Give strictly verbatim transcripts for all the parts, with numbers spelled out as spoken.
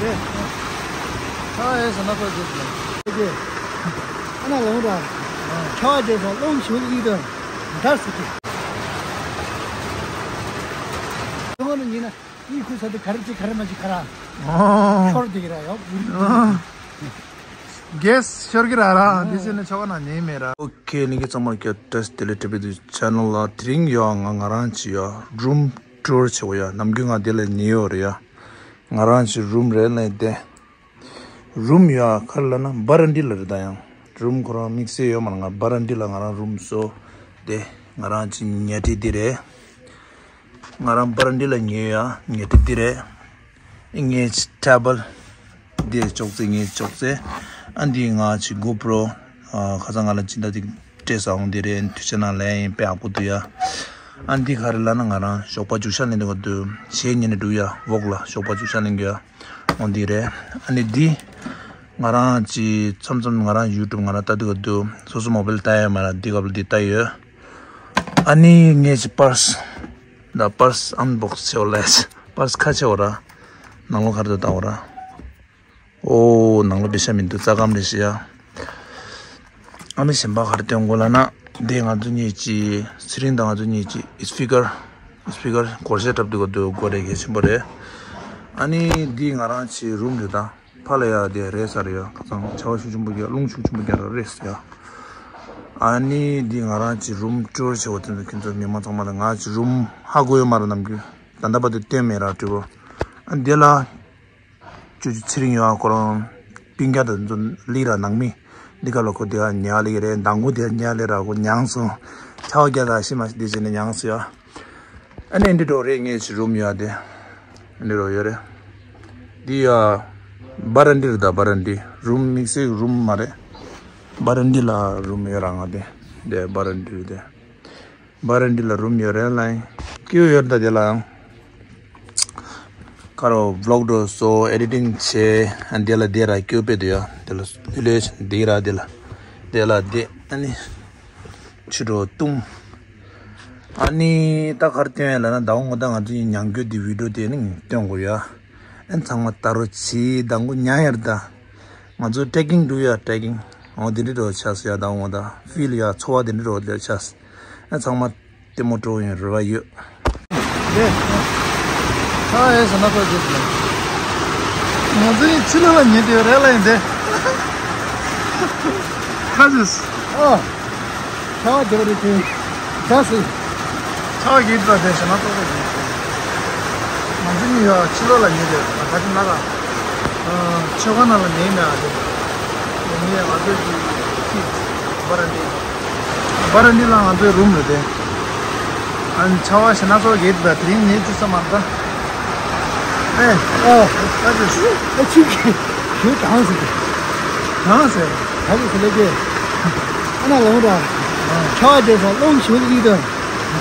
ཁ་ཨེ་ས་ན་ཁོ་ཟེར་ལ། ཨ་ན་ལོང་ར། ཁ་བ་ཇེ་ས་ལོང་ཞུ་ལི་དོ། ད་སི་ཏི། ཁོ་ནི་ཉིན་ན་ཨི་ཁུ་ས་དེ་ག་རེ་ཅི་ག་རེ་མ་ཅི་ག་ར། ཨོ། ཤོར་དེ་གི་ར་ཡོ། ཨོ། གེས་ཤོར་གི་ར་ར། འདི་ཅི་ནི་ཆོ་ག་ན་ཉེ་མེད་ར། ཨོ་ཁེ་ནི་གི་ཚང་མར་ཀྱ་ཏྲེས་དེ་ལེ་ཏྲེ་པི་དུ་ཆེ་ནལ་ལ་དེ་རིང་ཡོ་ང་ང་རང་ཅི་ཡོ་རུམ་ཊུར་ཆེ་བོ་ཡོ་ནམ་རྒྱུན་ང་དེ་ལ་ཉེ་ཡོ་རེ་ཡོ། ང་རང་ཅི་རུམ་རེད་ལེ་དེ། རུམ་ཡོད་ཨ་ཁར་ལ་ན་སྦ་ར་འདི་ལ་རེད་ད་ཡང་། རུམ་ཁོ་རང་དམིགས་བསལ་ཡོད་མ་རེད། ང་སྦ་ར་འདི་ལ་ང་རང་རུམ་བཟོ་དེ། ང་རང་ཅི་ཉལ་ཁྲི་འདི་རེད། ང་རང་སྦ་ར་འདི་ལ་ཉལ་ཡོད་ཨ་ཉལ་ཁྲི་འདི་རེད། ངའི་ཅི་ཊེ་བལ་འདི་ཅོག་ཙེ་ངའི་ཅོག་ཙེ། ཨ་འདི་ང་ཅི་གོ་པྲོ་ཁ་སང་ང་ལ་ཅི་འདྲ་དེ་སྤྲད་ས་འོང་དེ་རེད། དུས་ཆེན་ནང་ལེན་ཡིན་པས་ཨ་ཁུ་དུ་ཡ། ཨ་འདི་ག་རེ་ལ་ན་ང་རང་ཞོགས་པ་རྒྱུག་ཤར་ལེན་དེ་ག་དུ་གཞས་ཉན་ནས་འགྲོ་ཡ་ཝོག་ལ་ཞོགས་པ་རྒྱུག་ཤར་ལེན་གི་ཡ། འོ་འདི་རེད། ཨ་ནི་འདི་ང་རང་ཅི་མཚམས་མཚམས་ང་རང་ཡུ་ཊུབ་ང་རང་ལྟ་དུས་ག་དུ་སོ་སོ་མོ་བེལ་ལྟ་ཡ་མ་ར་འདི་ག་བལ་འདི་ལྟ་ཡོད། ཨ་ནི་ངས་ཅི་པར་སི་ད་པར་སི་ཨན་བོག་སི་ཆེ་བ་ལས་པར་སི་ཁ་ཆེ་བ་ར་ནང་ལོ་ག་རེ་ད་ལྟ་བ་ར། ཨོ་ནང་ལོ་པེ་ཤ་མི་འདུག་རྩ་སྐམ་རེད་ཤི་ཡ། ཨ་ནི་གཞན་པ་ག་རེ་སྟོན་དགོས་ལ་ན་འདི་ང་ཚོ་གཉིས་ཀྱི་ཚེ་རིང་དང་ང་ཚོ་གཉིས་ཀྱི་སི་པི་ཀར་སི་པི་ཀར་སྒོར་གཞས་འཁྲབ་འདུག་ག་འདུག་སྒོ་རེ་གལ་ཆེན་པོ་རེད། ཨ་ནི་འདི་ང་རང་ཅི་རུམ་རེད་ད། ཕ་ལ་ཡ་དེ་རེད་ས་རེད་ཡ། ཁ་སང་ཆར་པ་ཤུགས་ཆེན་པོ་རྒྱག་རླུང་ཤུགས་ཆེན་པོ་རྒྱག་ར་རེད་ས་ཡ། ཨ་ནི་འདི་ང་རང་ཅི་རུམ་ཊུར་བྱེད་པ་དེ་ཚོ་ཁྱེད་ཚོ་མི་མང་ཚང་མ་ལ་ང་ཅི་རུམ་ཧ་གོ་ཡོད་མ་རེད་ནམ་རྒྱུན། ད་ལྟ་བར་དུ་སྟོན་མེད་ར་དྲི་བ། ཨ་འདི་ལ། ཅོ་ཅོ་ཚེ་རིང་ཡོད་ཨ་ཁོ་རང་སྤུན་ཀྱག་དང་ཚོ་ལི་ར་ནང་མི་འདི་ག་ལ་ཁོ་དེ་ག་ཉལ་ལེ་རེད། མདང་དགོང་དེ་ག་ཉལ་ལེ་ར་ཁོ་མྱངས་སོང་། ཆར་པ་རྒྱག་ད་ཤི་མ་ཤི་དེ་བྱས་ནས་མྱངས་སོང་ཡ། ཨ་ནི་འདི་འགྲོ་རེད། ངས་ཅི་རུམ་ཡོད་དེ་འདི་འགྲོ་ཡོད་རེད། འདི་ཡ་སྦ་ར་འདི་རེད་ད། སྦ་ར་འདི་རུམ་དམིགས་བསལ་རུམ་མ་རེད། སྦ་ར་འདི་ལ་རུམ་ཡོད་ར་ང་དེ་དེ་སྦ་ར་འདི་རེད་དེ། སྦ་ར་འདི་ལ་རུམ་ཡོད་རེད་ལ། ཀིའུ་ཡོད་ད་དེ་ལའང་། ཁ་རོ་བི་ལོག་འགྲོ་སོ་ཨེ་ཌི་ཊིང་བྱེད་དེ་ལ་དེ་ར་ཀིའུ་པེ་དུ་ཡ་དེ་ལ་ལུས་དེ་ར་དེ་ལ་དེ་ལ་དེ་ཨ་ནི་ཆུ་འགྲོ་བཏུང་། ཨ་ནི་ད་གར་སྟོན་ཡ་ལ་ན་ཟླ་བ་ངོ་ད་ང་ཚོ་ཡི་ཉང་རྒྱུད་དེ་བི་ཌིའོ་དེ་ནི་སྟོན་དགོས་ཡ། ཨན་ཚང་མ་ལྟ་རོགས་གྱིས། ཟླ་མགོ་ཉང་ཡར་ད། ང་ཚོ་ཊེ་ཀིང་འགྲོ་ཡ་ཊེ་ཀིང་། འོ་དེ་འདྲ་འགྲོ་ཆགས་སོ་ཡ། ཟླ་ངོ་ད་ཕིལ་ཡ་ཚོ་བ་དེ་འདྲ་འགྲོ་ལེ་ཆགས། ཨན་ཚང་མ་ལྟད་མོ་སྤྲོ་ཡོང་རེ་བ་ཡོད། ཨེ་ཨེ་ས་ན་པ་ཟེར་ལ། ང་ཚོ་ཡི་ཕྱི་ལོགས་ལ་ཉལ་དེ་རེད་ལ་ཡིན་དེ། ཁ་ཟིག་ཨ། ཆར་པ་རྒྱག་རེད་དེ། ཟ་སི། ཆར་པ་གིས་འགྲོ་དེ་ཞེ་མ་ཏོག་ཏོག་ཡིན། ང་ཚོ་གཉིས་ཡོད་ཕྱི་ལོགས་ལ་ཉལ་དེ་ད་ཁ་ཅིག་ན་ག་ཆོས་ཁང་ནང་ལ་ཉལ་མེད་ཨ་དེ། ངས་ང་ཚོའི་ཁྱི་སྦ་ར་འདི། སྦ་ར་འདི་ལ་ང་ཚོའི་རུམ་རེད་དེ། ཨ་ནི་ཆར་པ་ཞེ་ན་ཏོག་གིས་འགྲོ་དེ་རིང་ཉལ་ཅི་ས་མ་ད། ཨེ། ཨ་ཨ་ཨ་ཅིག་ཨ་ཅིག་གིས་གང་ཟེར་གི། གང་ཟེར། ག་ལེ་ག་ལེ་གི། ཨ་ན་ལོང་ར། ཆར་པ་དེ་ཚོ་རླུང་ཞུ་ལི་དང་།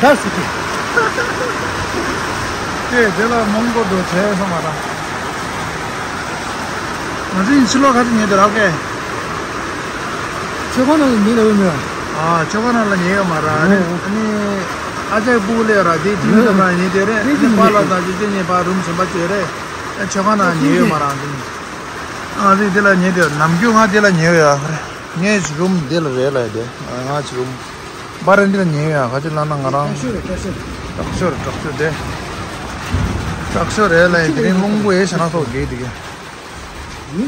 འདར་སི་ཏི། དེ་དེ་ལ་མང་པོ་འགྲོ་བྱས་སོང་ང་རང་། ང་ཚོ་ཡིན་ཕྱི་ལོགས་ག་ཚོད་ཉལ་དེ་རག་གས། ཆོས་ཁང་ནང་ལ་ཉལ་ཡོད་མེད། ཨ་ཆོས་ཁང་ནང་ལ་ཉལ་ཡོད་མ་ར། ཨ་ནི་ཨ་ནི་ཨ་ཅག་སྤུ་གུ་ལས་ར་དེ་ཁྱིམ་ནང་ལ་ཉལ་དེ་རེད། ཨ་ནི་པཱ་ལགས་དང་ཅོ་ཅོ་གཉིས་ཕར་རུམ་གཞན་པ་བྱས་རེད། ཨ་ཆོས་ཁང་ནང་ཉལ་ཡོད་མ་ར་དེ། ཨ་ང་ཚོ་འདི་ལ་ཉལ་དེ་ནམ་རྒྱུན་ང་འདི་ལ་ཉལ་ཡོད་ཨ་ཁ་རེ། ངའི་རུམ་འདི་ལ་རེད་ལ་དེ། ང་ཚོ་རུམ་སྦ་ར་འདི་ལ་ཉལ་ཡོད་ཨ། ག་ཅི་ལ་ན་ང་རང་། དྲག་ཤོས་རེད་དྲག་ཤོས། དྲག་ཤོས་རེད་དྲག་ཤོས་དེ། དྲག་ཤོས་རེད་ལ་དེ་རིང་རླུང་པོ་ཡེ་ཞེ་ན་ཐོག་གེ་དེ་གེ།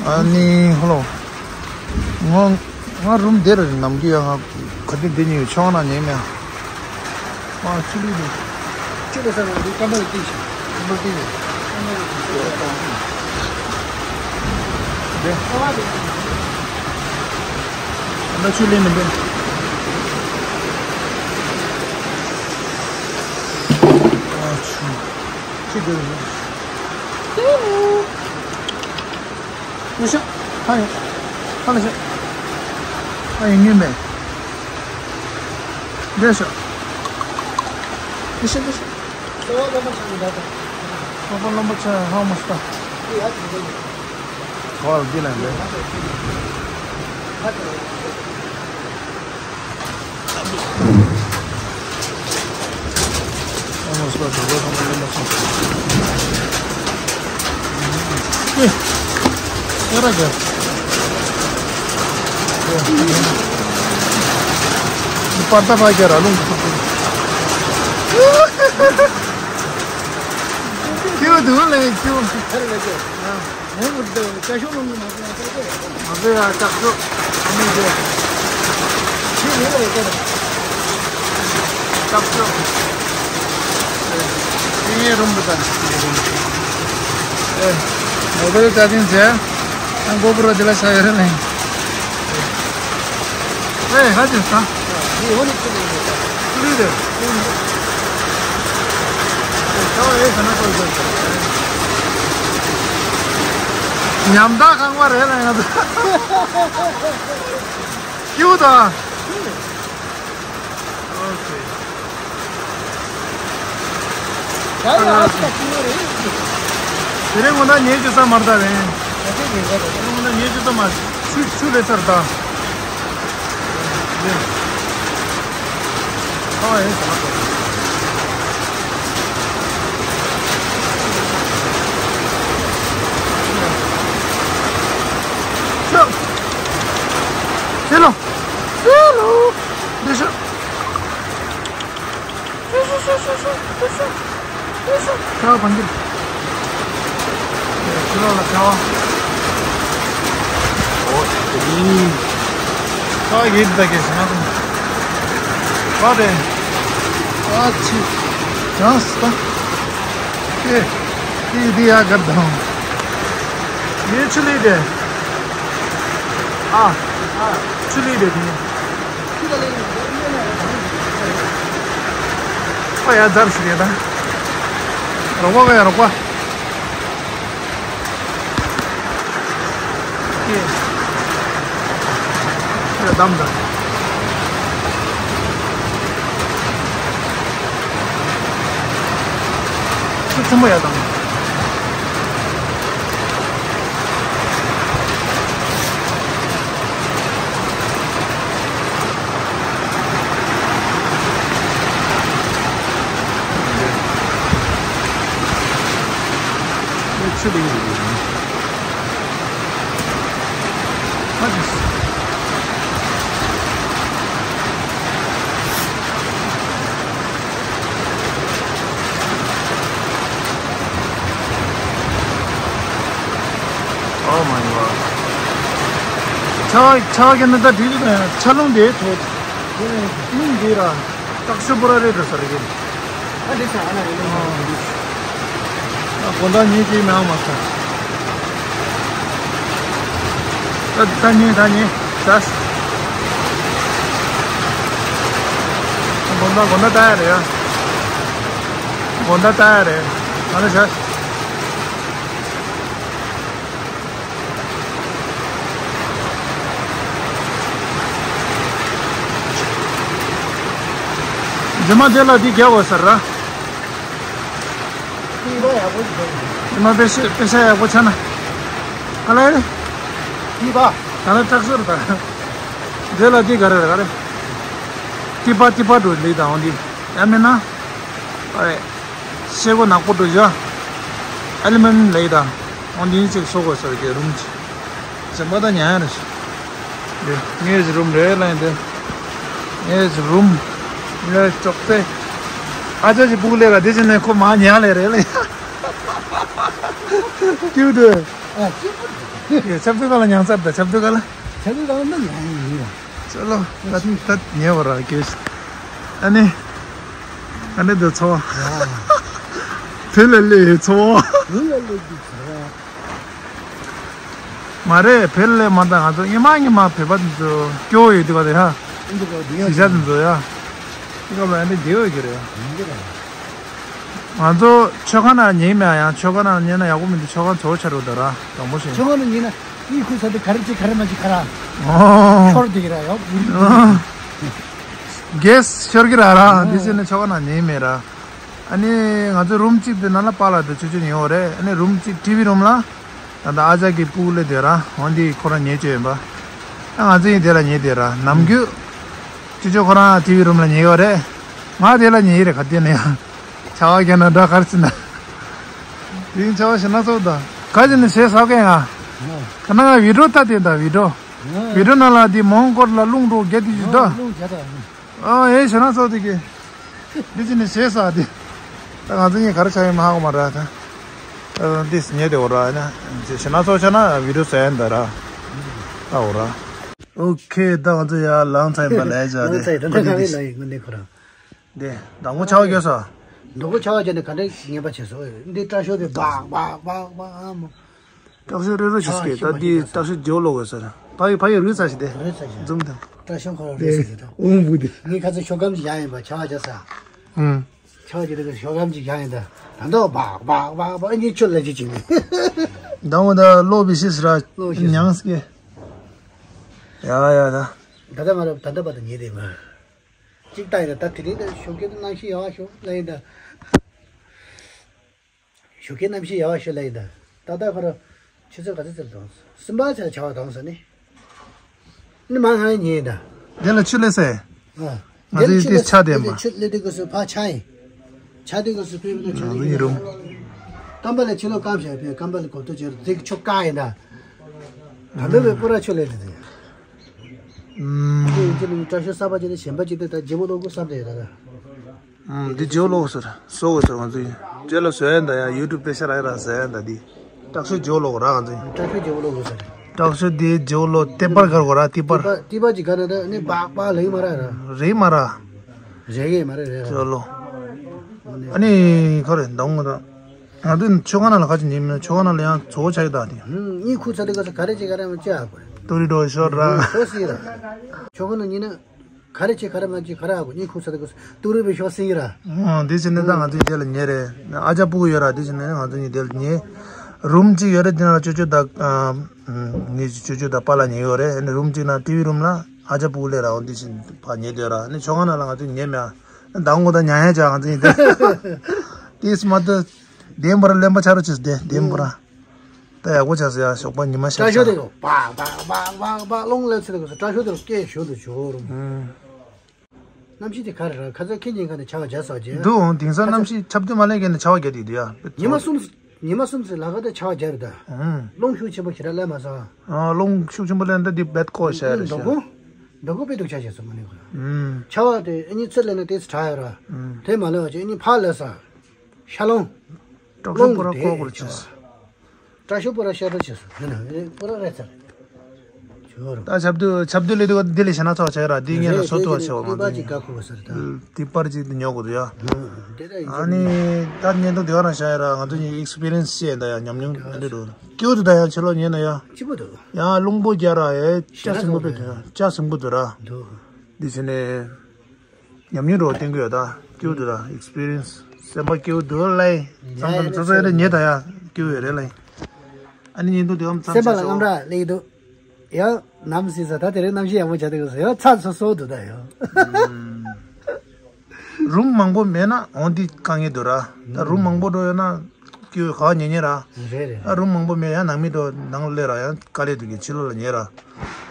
ཨ་ནི་ཧ་ལོ། ང་ང་རུམ་འདི་ལ་རེད། ནམ་རྒྱུན་ཡ་ང་ག་དུས་འདི་ཉལ་ཡོད་ཆོག་ན་ཉལ་མེད་ཨ། ཨ་ཆུ་ལི་རེད། ཆུ་ལི་ས་ན་འདི་ཀ་མ་རེད་ཏི་ཤི། ཀ་མ་རེད་ཏི་རེད། ཀ་མ་རེད་ཏི་ཤི། འདི། ཨ་ན་ཆུ་ལི་ནི་འདི། ཨ་ཆུ། ཆུ་འདི་རེད། ཡོད་ཤག་ཧ་ཡོད། ཧ་ལ་ཤག་ཧ་ཡོད་ངེས་མེད། འདི་ཤག་འདི་ཤག་འདི་ཤག་སོག་པོ་རློན་པ་ཆ་ཧ་མ་སྟ། ཧ་ལ་འདི་ལ་འདི། ར་ག་པར་ཏ་ཕ་ག་ར་ལུང་ཁྱེའུ་དུ་ལེ་ཁྱེའུ། ཁ་ཤོ་ལོང་མ་ཟེར་ཡ་ཀག་ཤོ་ཨ་མི་ཟེར། ཁྱེད་ཡིན་ལ་ཡོད་ཀག་ཤོ། ཨེ་ངའི་རུམ་བུ་དང་། ཨེ་མོ་བེལ་ཅ་ཅིང་ཟེར། ཨ་གོ་པུ་རོ་དེ་ལ་ཤ་ཡོད་རེད་ལེ། ཨེ་ཧ་ཅང་ས། ཀུ་ལི་རེད། ཉམ་ཐག་ཁང་པ་རེད་ལ་ཡང་ད། ཀྱུ་ད། ཨོ་ཁེ། དེ་རིང་ངོ་ན་ཉེ་ཅུ་ཙམ་མར་ད་རེད། ངོ་ན་ཉེ་ཅུ་ཙམ་མར་ཆུ་ཆུ་ལས་སར་ད། ཨ་ཨེ་ས། ཤོ། ཤེ་ལོ། ཤེ་ལོ། འདི་ཤོ། ཤོ་ཤོ་ཤོ་ཤོ་ཤོ། ཤོ་ཤོ། ཤོ་ཤོ། ཤ་བ་བང་གིར། ཕྱི་ལོགས་ལ་ཤ་བ། ཨོ་ཤ་བ་ཡིན་ད་གེ་ཤ་ན་ཀུན། བ་དེ། ཨ་ཆི། ཅང་སི་ད། ཨེ། དེ་དེ་ཡ་གར་དང་། ངའི་ཆུ་ལི་དེ། ཨ། ཨ། ཆུ་ལི་དེ་དེ། ཨ་ཡ་ཛར་ཞིག་རེད་ད། རོགས་པ་ག་ཡ་རོགས་པ། ཁྱེད་ཁྱེད་ལ་གདམ་ད། ཆུ་ཆེན་པོ་ཡ་དང་། ཆུ་ལེགས་ཡོད། Oh my god. ཆ་ཆ་གི་ནི་ད་དུས་ཆ་ལུང་དེ་ཐོག་ལུང་དེ་ར་སྟག་ཤུ་པོ་ར་རེད་ཟེར་གི། ཨ་དེ་ས་ཨ་ན་རེད། ཨ་དགོང་དག་ཉིན་གཅིག་མེད་མ་ས། ད་ད་ཉིན་ད་ཉིན་ཟ། དགོང་དག་དགོང་དག་ལྟ་ཡ་རེད་ཡ། དགོང་དག་ལྟ་ཡ་རེད། ང་ལ་ཟ། རྗེས་མ་དེ་ལ་འདི་རྒྱག་དགོས་ཟེར་ར། རྗེས་མ་དཔེ་ཤ་དཔེ་ཤ་ཡག་པོ་ཆགས་ན། ག་ལེ་རེད། ཏི་པ། ད་ལ་སྐྲག་ཟེར་ད། དེ་ལ་འདི་ག་རེ་རེད་ག་རེ། ཏི་པ་ཏི་པ་འགྲོ་ལི་དང་འོ་འདི། ཡང་མིན་ན། ཨ་རེད། ཤེལ་སྒོ་ནག་པོ་འགྲོ་བཞག་ཨ་ལུ་མི་ནམ་ལེ་དང་། འོ་འདི་གཅིག་བཟོ་དགོས་ཟེར་གི་རུམ་གཅིག་འཛིན་པ་ད་ཉན་རེད། འདི་ངའི་རུམ་རེད་ལ་ཡིན་ཏེ། ངའི་རུམ། ངའི་ཅོག་ཙེ། ཨ་ཅག་གི་སྤུ་གུ་ལས་ཀ་འདི་བྱས་ནས་ཁོ་མ་ཉལ་ལས་རེད་ལ། ཀིའུ་ཏུ། ཨ་ཅི་པུ། ཡ་ཆབ་ཏུ་ག་ལ་ཉང་ཚར་ད་ཆབ་ཏུ་ག་ལ། ཆབ་ཏུ་ག་ལ་ན་ཉང་ཡིན་ཡ། ཅོ་ལོ། ད་ད་ཉལ་བ་ར་ཀིའུ། ཨ་ནི། ཨ་ནི་འདི་ཚོ། དེ་ལ་ལས་ཚོ། དེ་ལ་ལས་འདི་ཚོ། མ་རེད། བེད་ལས་མ་འདང་། ང་ཚོ་ཉི་མ་ཉི་མ་བོད་པ་འདི་ཚོ་སྐྱོ་བོ་ཡོད་དུས་ག་དེ་ཧ། འདི་ག་འདི་ཡ་དེ་ཤ་འདི་ཚོ་ཡ། དེ་ག་ལ་ཨ་འདི་བདེ་བོ་གི་རེད། ཡིན་གི་རེད། ང་ཚོ་མཆོད་ཁང་ནང་ཉལ་མེད་ཡང་མཆོད་ཁང་ནང་ཉལ་ན་ཡག་པོ་མི་འདུག་མཆོད་ཁང་ཚོ་ཆ་རུ་ད་ར་དང་པོ་ཞིག་མཆོད་ཁང་ནང་ཉལ་ན་ཡིད་ཁུག་ས་དེ་ག་རེ་བྱེད་ག་རེ་མ་བྱེད་ག་ར། ཨོ། ཤོར་བསྡད་ཀྱི་ར་ཡོད། གེས་ཤོར་གྱི་ར་ར་འདི་བྱས་ནས་མཆོད་ཁང་ནང་ཉལ་མེད་ར། ཨ་ནི་ང་ཚོ་རུམ་གཅིག་དེ་ནང་ལ་པཱ་ལགས་དེ་ཆུ་ཆུ་ཉལ་ཡོད་རེད། ཨ་ནི་རུམ་གཅིག་ཊི་ཝི་རུམ་ལ། ད་ལྟ་ཨ་ཅག་གི་སྤུ་གུ་ལས་དེ་ར་འོན་ཏེ་ཁོ་རང་ཉལ་བཅོས་ཡིན་པ། ཨ་ང་ཚོ་ཡིན་དེ་ལ་ཉལ་དེ་ར་ནམ་རྒྱུན། ཆུ་ཆུ་ཁོ་རང་ཊི་ཝི་རུམ་ལ་ཉལ་ཡོད་རེད། ང་དེ་ལ་ཉལ་ཡི་རེད་ག་དེ་ནས་ཡང་། ཆར་པ་བརྒྱབ་ན་འདྲ་གར་ཕྱིན་ན། དེ་ཡིན་ཆར་པ་ཞིག་སྣ་ཚོགས་དང་ག་ཅི་ནས་བྱས་ས་གན་ང་། ཁ་ན་ང་བི་ཌིའོ་ལྟ་དེ་ད་བི་ཌིའོ། བི་ཌིའོ་ནང་ལ་དེ་མོན་གྷོ་ལ་རླུང་འགྲོ་རྒྱ་དེ་ཞིག་ད། རླུང་རྒྱ་ད། ཨ་ཨེ་ཞེ་ན་ཚོ་དེ་གི། འདི་ཅི་ནས་བྱས་ས་དེ། ད་ང་ཚོ་གཉིས་ག་རེ་ཆགས་ཡིན་མ་ཧ་གོ་མ་ར་ད། ཨ་འདི་ཉེ་དེ་འོ་ར་ཡིན་ན། ཞེ་ན་ཚོ་ཆ་ན་བི་ཌིའོ་ཟེར་ཡིན་ད་ར། ད་འོ་ར། ཨོ་ཁེ་ད་ང་ཚོ་ཡ་ལང་ཚ་ཡིན་པ་ལས་ཇ། ལང་ཚ་ཡིན་ད་ད་ག་རེ་ལ་ཡིན་ངོ་ནས་ཁོ་རང་། འདི་དང་པོ་ཆར་པ་བརྒྱབ་ས། དང་པོ་ཆར་པ་བརྒྱབ་ནས་ག་འདྲ་ངན་པ་བྱས་སོང་། འདི་སྐྲ་ཤོག་དེ་སྦག་སྦག་སྦག་སྦག་ཨ་མོ། སྐྲ་ཤོག་རེ་རེ་ཞིག་སྐྱེས་ད་འདི་སྐྲ་ཤོག་རྒྱབ་ལོག་དགོས་ཟེར། ཕ་ཡི་ཕ་ཡི་རུས་ཚ་ཞིག་དེ། རུས་ཚ་ཞིག་འཛུམ་དང་། སྐྲ་ཤོག་ཁོ་རང་རུས་ཚ་ཞིག་དང་། དབང་པོ་དེ། ངས་ཁ་ཚ་ཤོག་སྒམ་ཞིག་བཞག་ཡིན་པ་ཆར་པ་བརྒྱབ་ས། ཨང་། ཆར་པ་བརྒྱབ་དུས་ཤོག་སྒམ་ཞིག་བཞག་ཡིན་ད། ད་འདོག་སྦག་སྦག་སྦག་སྦག་ཨ་ནི་ཆུ་ལ་ཅི་ཅིག་ནི། ད་འོ་ད་གློག་བི་ཤི་སི་ར། གློག་བི་ཤི་སི། མྱངས་སྐྱེ། ཡ་ཡ་ད། ད་ལྟ་མ་རབ་ད་ལྟ་བར་དུ་ཉེ་དེ་མ། གཅིག་ལྟ་ཡིན་ད། ད་དེ་རིང་ད་ཞོགས་ཀས་གནམ་གཤིས་ཡག་པ་ཤོག་ལ་ཡིན་ད། ཞོགས་ཀས་གནམ་གཤིས་ཡག་པ་ཤོག་ལ་ཡིན་ད། ད་ལྟ་ཁོ་ར་ཆུ་ཚོད་ག་ཚོད་ཙམ་དང་སོང་། སུམ་པ་ཆ་ཆར་པ་དང་སོང་ནི། ནི་མ་ང་ཉེ་ཡིན་ད། དེ་ལ་ཆུ་ལས་སེ། ཨ། ང་ཚོའི་དེ་ཆ་དེ་མ། ཆུ་ལས་དེ་གོ་སོ་ཕ་ཆ་ཡིན། ཆ་དེ་གོ་སོ་ཕེབས་ན་ཆུ་ང་ཚོ་ཡིན་རུང་། ཀམ་པ་ལ་ཆུ་ལོ་ཀམ་བྱས་ཕེབས་ཀམ་པ་ལ་གོ་ཏོ་ཅེར་དེ་ཆུ་ཀ་ཡིན་ད། ད་འདི་ལས་པོ་ར་ཆུ་ལས་དེ་དེ། ཨུམ། ཁྱེད་ནི་སྐྲ་ཤོག་གསར་པ་ཅིག་ནི་གཞན་པ་ཅིག་ཏུ་ད་ལྗིད་པོ་ལོག་གོ་བསམ་དེ་ད་ད། ཨུམ། འདི་ཇོ་ལོག་ཟེར་སོ་གོ་ཟེར་ང་ཚོ་ཡིན། ཇོ་ལོ་བཟོ་ཡ་འདི་ཡ་ཡུ་ཊུབ་དཔེ་ཤ་ར་ཡ་ར་བཟོ་ཡ་འདི་འདི། སྐྲ་ཤོག་ཇོ་ལོག་ར་ང་ཚོ་ཡིན། སྐྲ་ཤོག་ཇོ་ལོག་གོ་ཟེར། སྐྲ་ཤོག་འདི་ཇོ་ལོ་ཏེ་པར་གར་གོ་ར་ཏེ་པར། ཏེ་པར་ཏེ་པར་ཅིག་ག་ན་ད་ནི་སྦག་སྦག་ལེགས་མ་ར་ར། རེད་མ་ར། རེད་གི་མ་རེད་རེད་ར། ཇོ་ལོ། ཨ་ནི་ཁོ་རེ་འདང་ངོ་ད། ང་ཚོ་ཆོ་ག་ནང་ལ་ཁ་ཅིག་ཉན་མིན་ཆོ་ག་ནང་ལ་ཡང་བཟོ་བོ་ཆ་ཡི་ད་དེ། ཧུམ། གཉིད་ཁུག་ཚར་དུས་སྐབས་སུ་ག་རེ་བྱེད་ག་རེ་མ་བྱེད་ཨ་ཁོ། ཏུ་རི་འགྲོ་ཤོར་ར། ཤོར་སྲིད་ར། ཆོ་ག་ནང་ཉན་ན། ག་རེ་བྱེད་ག་རེ་མ་བྱེད་ག་རེ་ཨ་ཁོ་གཉིད་ཁུག་ཚར་དུས་སྐབས་སུ་ཏུ་རི་བའི་ཤོར་སྲིད་ར། ཨང་། དེ་བྱས་ནས་ད་ང་ཚོ་དེ་ལ་ཉལ་རེད། ཨ་ཅག་སྤུ་གུ་ཡོད་ར་དེ་བྱས་ནས་ང་ཚོ་གཉིས་དེ་ལ་ཉལ། རུམ་གཅིག་ཡོད་རེད་དེ་ནང་ལ་ཅོ་ཅོ་ད། ཨ། ངའི་ཅོ་ཅོ་ད་པཱ་ལགས་ཉལ་ཡོད་རེད། ཨ་ནི་རུམ་གཅིག་ནང་ཊི་ཝི་རུམ་ལ་ཨ་ཅག་སྤུ་གུ་སླེབས་ར་འོ་དེ་བྱས་ཕར་ཉལ་སྡོད་ར། ཨ་ནི་ཆོ་ག་ནང་ལ་ང་ཚོ་ཉལ་མེད་ཨ། ད་ངོ་ད་ཉལ་ཡ་ཅག་ང་ཚོ་གཉིས་དེ། དེས་མ་ད། དེ་འབར་གླེན་པ་ཆ་རུ་ཆེས་དེ་དེ་འབར། ད་ཡག་པོ་ཆགས་སོ་ཡ་ཞོགས་པ་ཉི་མ་ཤར་སྐྲ་ཤོག་ཆགས། དེ་རུ་སྦག་སྦག་སྦག་སྦག་སྦག་རླུང་ལ་ཚེ་དེ་གོ་སོ་སྐྲ་ཤོག་དེ་རུ་སྐད་ཞོ་དུ་ཇོ་རུ། ཨུམ། གནམ་གཤིས་དེ་ག་རེ་ར་ཁ་ཚ་ཁེ་ཉིན་ག་ནས་ཆར་པ་བརྒྱབ་སོགས་བྱས། འདུག་འོང་དེང་སང་གནམ་གཤིས་ཁྱབ་དུས་མ་ལེན་ག་ནས་ཆར་པ་བརྒྱབ་དེ་འདུག་ཡ། ཉི་མ་གསུམ་ཉི་མ་གསུམ་ཙམ་ལ་ཁ་ད་ཆར་པ་བརྒྱབ་རེད་ད། ཨུམ། རླུང་ཤུགས་ཆེན་པོ་ཞེ་དྲག་ལེན་མ་སོང་། ཨ་རླུང་ཤུགས་ཆེན་པོ་ལེན་ད་འདི་བེད་ཀོ་ཤ་རེད་ཤ། འདུག་གོ་འདུག་གོ་དཔེ་སྡུག་ཆགས་བྱས་སོང་མ་ནི་གོ། ཨུམ། ཆར་པ་དེ་ཨ་ནི་ཚུར་ལེན་ན་དེ་ཚོ་དྲག་ཡོད་ར། ཨུམ། དེ་མ་ལེན་བ་ཅིག་ཨ་ནི་ཕར་ལེན་ས། ཤ་རླུང་། སྐྲ་ཤོག་པོ་ར་ཀོ་ཀོར་ཆེས། སྐྲ་ཤོག་པོ་ར་ཤ་ར་ཆེས་སོ། ནི་ན་པོ་ར་རེད་ཚར། ཇོ་རུ། ད་ཆབ་དུ་ཆབ་དུ་ལེ་དུ་འདི་ལེ་ཤ་ན་ཚོགས་ཆ་ར་འདི་ངས་ལ་སོ་ཏུ་བ་ཆེ་བ་ང་ཚོ་ཡིན། ཏི་པར་ཅིག་ཏུ་ཉོ་དགོས་འདུག་ཡ། ཨ་ནི་ད་ཉན་དུ་དེ་བ་རང་ཤ་ཡ་ར་ང་ཚོ་ཡིན་ཨེག་སི་པི་རི་ཡན་སི་ཤེས་ད་ཡ་ཉམས་མྱོང་ཨ་འདི་རུ་ཀྱུ་དུ་ད་ཡ་ཆེ་ལོ་ཉན་ན་ཡ། ཅི་པོ་འདུག་ཡ་རླུང་པོ་རྒྱ་ར་ཡ་ཅ་སིང་པོ་པེ་དུ་ཡ་ཅ་སིང་པོ་དུ་ར། འདུག་འདི་ཕྱི་ནས། ཉམས་མྱོང་རོ་བསྟན་གི་ཡོད་ད། སྐྱིད་པོ་འདུག་ད་ཨེག་སི་པི་རི་ཡན་སི། སེམས་པ་སྐྱིད་པོ་འདུག་ལེ། ཡ་ཙམ་ཙམ་ཡ་ཙོ་ཙོ་ཡ་ལེ་ཉེ་ད་ཡ་སྐྱིད་པོ་ཡོད་རེད་ལེ། ཨ་ནི་ཉིན་དུ་དེའམ་ཙམ་སེམས་པ་ལ་ཙམ་ཙམ་རྔམ་ར་སླེབས་འདུག་ཡ་ནམ་སྲིད་ས་ད་དེ་རིང་གནམ་གཤིས་ཡག་པོ་ཆགས་འདུག་ཟེར་ཡ་ཚ་སོ་སོ་འདུག་ད་ཡ། རུམ་མང་པོ་མེད་ན་འོང་འདི་དཀའ་ངལ་འདུག་ར། ད་རུམ་མང་པོ་འགྲོ་ཡོད་ན་སྐྱིད་པོ་ག་ཉེ་ཉེ་ར། རེད་རེད། ཨ་རུམ་མང་པོ་མེད་ཡ་ནང་མི་འགྲོ་ནང་སླེབས་ར་ཡ་དཀའ་ལས་འདུག་གི་ཕྱི་ལོགས་ལ་ཉེ་ར།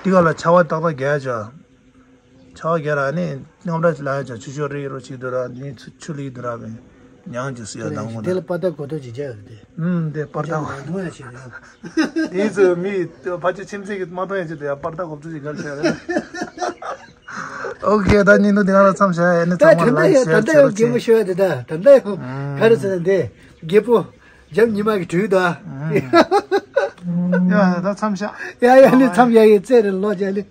འདི་ག་ལ་ཆར་པ་ཏག་ཏག་རྒྱག་ཡ་ཆ། ཆར་པ་རྒྱག་ར་ནི་རྔམ་ར་ལ་ཡ་ཆ་ཆུ་ཤོར་རི་རོ་ཆིག་དུ་ར་ནི་ཆུ་ཆུ་ལི་དུ་ར་བས་ཉང་ཅིག་སུ་ཡ་དང་མོ་དེ་ལ་པར་ད་གོ་ཐོས་ཅིག་རྒྱག་ཡོད་དེ། ཨུམ་དེ་པར་ད་གོ་མ་མཐོང་ཡ་ཆེ་རེད། དེ་ཚོ་མི་ཕ་ཆེ་ཁྱིམ་མཚེས་ཀྱི་མ་མཐོང་ཡ་ཆེ་དེ་ཡ་པར་ད་གོ་ཐོས་ཅིག་གལ་ཆེ་རེད། ཨོ་ཁེ་ད་ཉིན་དུ་དེ་ག་ར་མཚམས་བཞག་ཡ་ནི་ད་ཚང་མ་ད་ལ་ཡིག་ད་ད་ད་ད་ཡོ་གེ་མོ་ཤོད་ཡ་དེ་ད་ད་ད་ཡོ་ག་རེ་ཟེར་ན་དེ་རྒད་པོ་རྒྱབ་ཉི་མ་གི་དྲུད་ད། ཡ་ད་མཚམས་བཞག་ཡ་ཡ་ནི་མཚམས་ཡ་ཡི་རྩེ་རེ་ལོ་རྒྱ་ལི།